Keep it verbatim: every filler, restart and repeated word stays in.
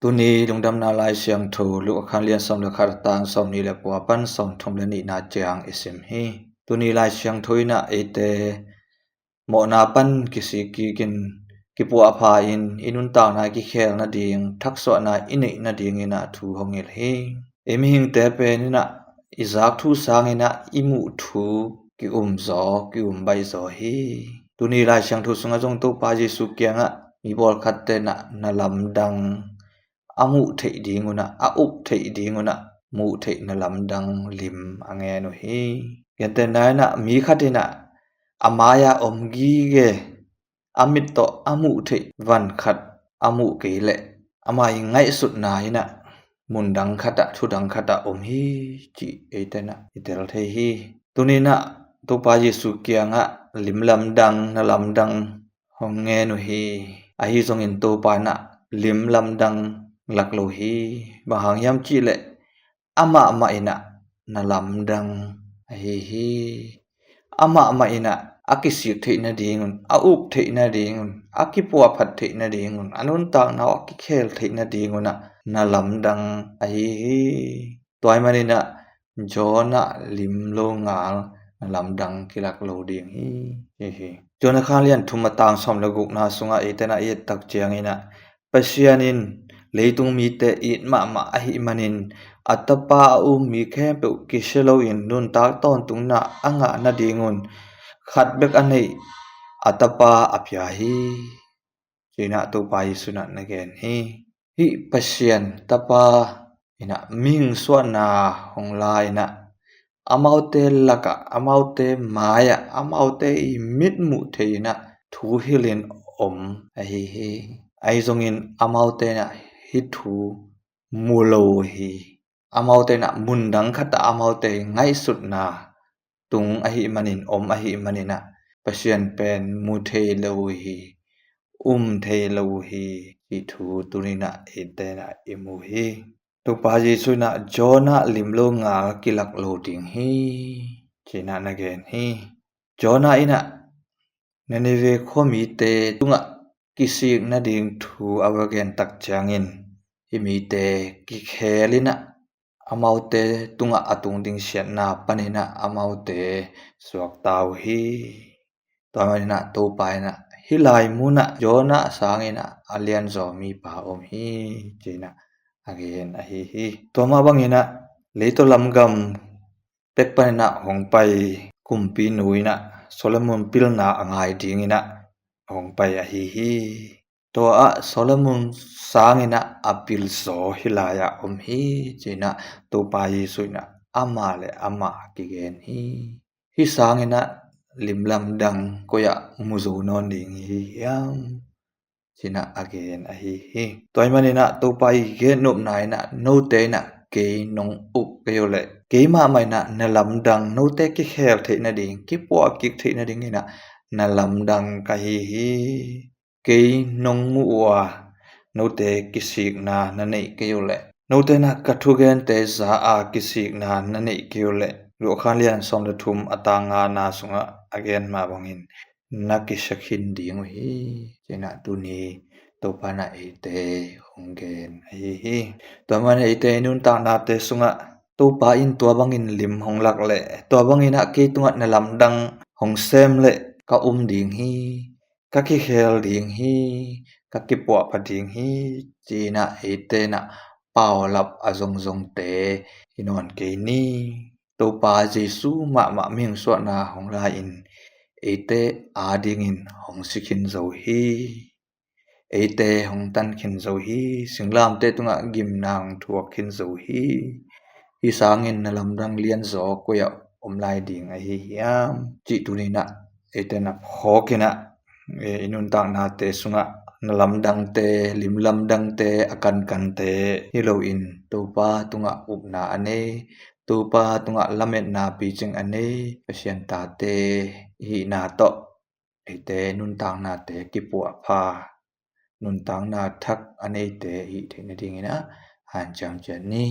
Tuni lungdamna Lai Siangtho Luka khan lian sawm le khat a tang sawm nih le kua pan sawm thum le nihna ciang i sim hi. Tuni Lai Siangtho in ah eite mawhna pan kisik kikin kipuahpha in i nuntakna i kikhel nading thaksuahna i neih nadingin ah thu hong hilh hi. I mihingte pen in ah i zak thu sangin ah i muh thu ki-um zaw, ki-um baih zaw hi. Tuni Lai Siangtho sungah zong Topa Jesu kiangah mi pawlkhatte in ah na lamdang a muh theih dingun ah, a up theih dingun ah muh theih na lamdang lim a ngen uh hi. Gentehna in ah mi khat in ah a mai-ah om gige a mit tawh a muh theih van khat a muh kei leh ama i ngaihsutna in ah mundang khatah, thudang khatah om hi, cih eite in ah i tel thei hi. Tuni in ah Topa Jesu kiangah lim lamdang, na lamdang hong ngen uh hi. Ahi zongin Topa in ah lim lamdang lak lo hi. Bang hang hiam cih leh amah mah in ah na lamdang ahi hi. Amah mah in ah a kisik theih nadingun, a up theih nadingun, a kipuahphat theih nadingun, a nuntakna uh a kikhel theih nadingun ah na lamdang ahi hi. Tua ahih manin ah Jonah lim lo ngal na lamdang kilak lo ding hi, ci hi. Jonah khan lian thum a tang sawm le gukna sungah eite in ah i et tak ciangin ah Pasian in leitung mite it mahmah ahih manin a tapa a um mi khempeuh kisia loin nuntak tawntungna a ngah nadingun khat bek a neih a tapa a pia hi, ci-in ah Topa Jesu in ah na gen hi. Hih Pasian tapa in ah mihing suahna hong la in ah amaute lakah, amaute mai-ah, amaute i mitmuh thei in ah thu hilhin om ahi hi. Ahi zongin amaute in ah hih thu mu lo hi. Amaute in ah mundang khatah amaute i ngaihsutna tung ahih manin, om ahih manin ah Pasian pen mu thei lo hi, um thei lo hi, cih thu tuni in ah eite in ah i mu hi. Topa Jesu in ah Jonah lim lo ngal kilak lo ding hi, ci-in ah na gen hi. Jonah in ah Nineveh khuamite tungah kisik nading thu a va gen tak ciangin hih mite kikhel in ah amaute tungah a tung ding siatna panin ah amaute suakta uh hi. Tua manin ah Topa in ah hih lai munah Jonah sangin ah a lianzaw mipa om hi, ci-in ah a gen ahi hi. Tua mah bangin ah leitaw lam gam pek panin ah hong pai kumpinu in ah Solomon pilna a ngai dingin ah hong pai ahi hi. Tua ah Solomon sangin ah a pilzaw hih lai-ah om hi, ci-in ah Topa Jesu in ah amah le amah kigen hi. Hih sangin ah lim lamdang koi-ah mu zo nawn ding hi hiam, ci-in ah a gen ahi hi. Tua ahih manin ah Topa i gen nopna in ah note in ah kei nong up kei uh leh, kei mahmah in ah na lamdang, note kikhel theih nading, kipuah kik theih nadingin ah na lamdang ka hi hi. Kei nong muh uh a note kisikna na neih kei uh leh, note in ah ka thugente za a kisikna na neih kei uh leh, Luka khan lian sawm le thum a tang ngana sungah a gen mah bangin na kisia khin ding uh hi, ci-in ah tuni Topa in ah eite hong gen ahi hi. Tua manin eite i nuntaknate sungah Topa in tua bangin lim hong lak leh, tua bangin ah kei tungah na lamdang hong sem leh ka um ding hi, ka kikhel ding hi, ka kipuahpha ding hi, ci-in ah eite in ah paulap a zongzongte hi nawn kei ni. Topa Jesu mahmah mihing suahna hong la-in eite adingin hong si khin zo hi. Eite hong tan khin zo hi. Singlamteh tungah gimna hong thuak khin zo hi. Hih sangin na lamdang lianzaw koi-ah om lai ding ahi hiam, cih tuni in ah eite in ah phawk in ah, eh, i nuntaknate sungah na lamdangte, lim lamdangte, a kankante hi loin Topa tungah upna a nei, Topa tungah lametna picing a nei Pasian tate i hihna tawh eite nuntaknate kipuahpha, nuntakna thak a neite i hih theih nadingin ah hanciam ciat ni.